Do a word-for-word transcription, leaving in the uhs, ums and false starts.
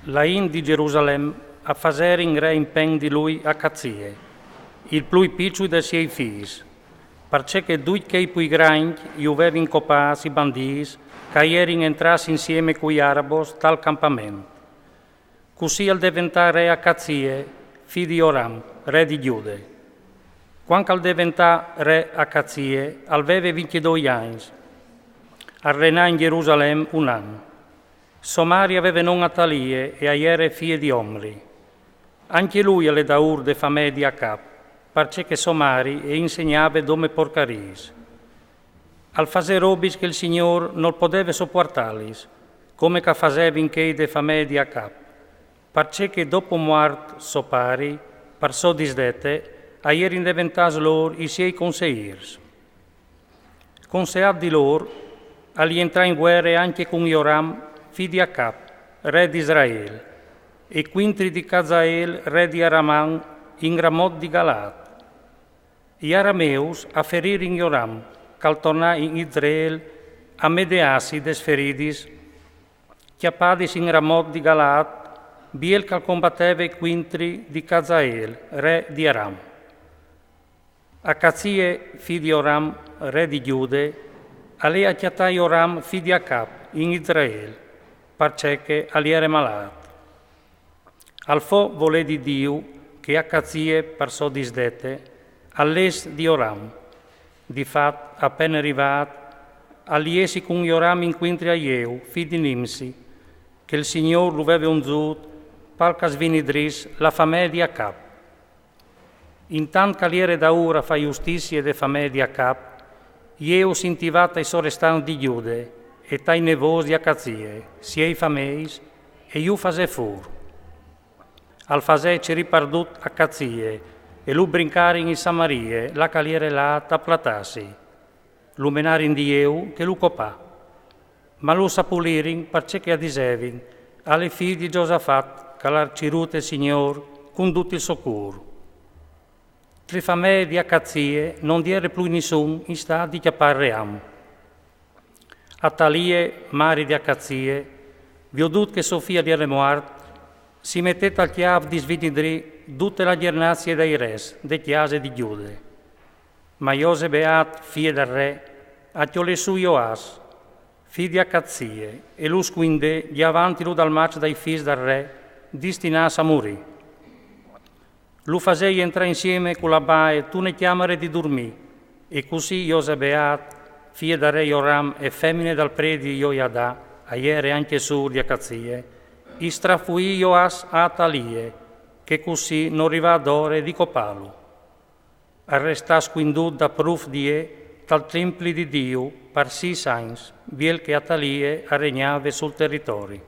La int di Gerusalem a faserin re in pen di lui Acazie, il plui piçui de siei fis, parcè che ducj chei plui grancj ju vevin copâts i bandîts che a jerin entrâts insiemi cui arabos tal campament. Cussì al deventà re Acazie, fi di Joram, re di Gjude. Cuant che al deventà re Acazie, al veve vincjedoi agns. Al regnà in Gerusalem un an. So mari a veve non Atalie e a jere fie di Omri. Ancje lui al è daûr de famee di Acab, parcè che so mari e insegnave dome porcariis. Al fasè robis che il Signôr nol podeve sopuartâlis, come che a fasevin chei de famee di Acab, parcè che dopo muart so pari, par sô disdete, a jerin deventâts lôr i siei conseîrs. Conseât di lôr, al jentrà in vuere ancje cun Joram, fi di Acab, re di Israel, e cuintri di Cazael, re di Araman, in Ramot di Galaat. I arameus a feririn Joram, che al tornà in Israel a medâsi des feridis cjapadis in Ramot di Galaat, biel che al combateve cuintri di Cazael, re di Aram. Acazie, fi di Joram, re di Gjude, al è a cjatâ Joram, fi di Acab, in Israel, parcè che al jere malât. Al fo volê di Diu che Acazie, par sô disdete, al lès di Joram. Di fat, a pene rivât, al jessi cun Joram incuintri a Jeu, fi di Nimsi, che il Signôr lu veve unzût, par che a svinidrìs la famee di Acab. Intant che al jere daûr a fâ justizie de famee di Acab, Jeu si intivà tai sorestants di Gjude e tai nevôts di Acazie, siei fameis, e ju fasè fûr. Al fasè cirî pardut Acazie, e lu brincarin in Samarie, là che al jere lât a platâsi. Lu menarin di Jeu che lu copà. Ma lu sapulirin parcè che a disevin: al è fi di Josafat, che al à cirût il Signôr cun dut il so cûr. Tri famee di Acazie no 'nd jere plui nissun in stât di cjapâ il ream. Atalie, mari di Acazie, viodût che so fi al jere muart, si metè tal cjâf di svinidrî dute la gjernazie dai res de cjase di Gjude. Ma Josebeat, fie dal re, a cjolè sù Joas, fi di Acazie, e lu scuindè diavantilu dal maç dai fis dal re, distinâts a murî. Lu fasè jentrâ insiemi cu la bae tune cjamare di durmî, e cussì Josebeat, fie dal re Joram e femine dal predi Joiadà, a jere ancje sûr di Acazie, i strafuì Joas a Atalie, che cussì no rivà adore di copâlu. Al restà scuindût dapruf di jê tal templi di Diu par sîs agns, biel che Atalie al regnave sul teritori.